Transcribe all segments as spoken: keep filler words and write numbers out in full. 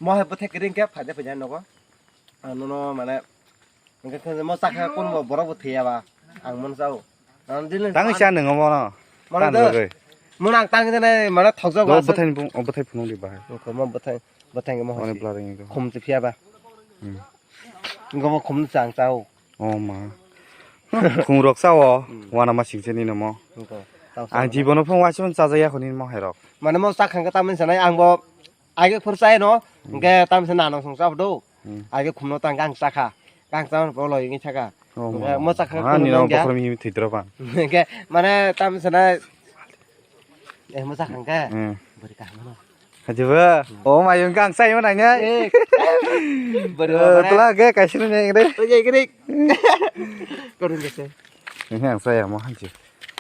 Mo hai bwthai kwrwi hwnkhe phaida phaida nogo. Ang nono mane hwnkhe khe mo chakha kunbo borok bo thwiya ba. Ang mono chao. Ang dili Tang cha nwngo mono. Mono Tan do. Rwgwi. Mono ang tang jene mane thokjak Do ba. Bwthai ni bung, o bwthai phunuk di bahai. Mo bwthai, bwthai mo Mane hai. Blurring ego. Khum twi phiya ba. Hmm. Ngo mo khum chang chao. Oh ma. Khungrok sao, Hmm. Wana ma singse ni namo. Nko, tao Ang sao. Jibono phung waisa man chajaya khoni mo herok. Mane mo chakha khe tamni sanai ang bo age phur chai no, Hmm. Hwnkhe tamni sanai nang song chao do. Hmm. Age khumno tang ang chakha. Ang chao bo loi ngi chakha. Oh Hwnkhe ma. Mo chakha Ha, khum ni no nang ya. Bokhrom hi thidro pan. Hwnkhe mane tamni sanai Eh, mo chakha khe. Hmm. Bari kaham no. Hajiba, oh mayung kang sai mana nya. Eh. Bari Eh, mana? Tula ge kaisini ne ngre. Oye, grik. Korun gese. Ini ang saya mau hanji.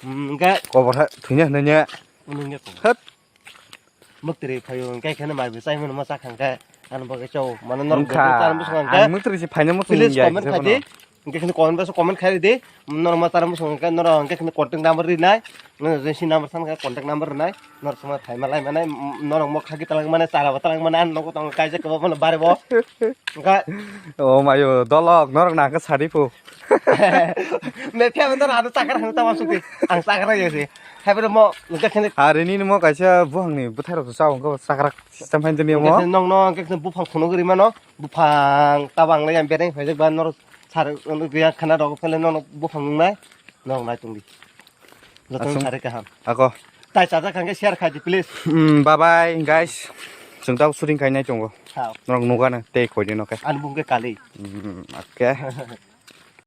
Hmm, enggak. Kobor ha, thunya nanya. Unung ya. Hat. Mok tiri phayo, enggak kena mai besai mana mo chakha khe. Ano bagwi chao, mane norok Wngkha. Bwtwi chana bwswk hwnkhe. Ang mwtwrwi se phaina muchung Please ya, comment se khai phano. Di. Hwnkhe kheno comment box o comment khai di. Norok ma chana bwswk hwnkhe norok hwnkhe kheno contact number rinai. Norok jesi number san khe contact number rinai. Norok sama phai malai manai, norok mo khaki talang manai, chara bo talang manai, ang nogo tong kaisa kebo bono bare bo. Hwnkhe O mayo, dolok, norok na khe sadi phu. Me phiya norok ano chakra hwno tama suti. Ang chakra ya se. Hai bo mo hwnkhe kheno Harini ni mo kaisa buhangni bwthairok sa hwnkhe chakra system hain dini mo. Hwnkhe nong no hwnkhe buphang phunuk ri mano. Buphang tabang le yang bereng phaijak ba norok sar riya khana rok phele nono buphang nungnai. Norok nai tongdi. Joto Asung. Sari kaham. Ako. Tai chajak hwnkhe share khai di please. Hmm, bye bye guys. Chwng tabo shooting khai nai tongo. Hao. Norok nugana tei koi di no khe. Ani bung khe kali. Hmm, okay.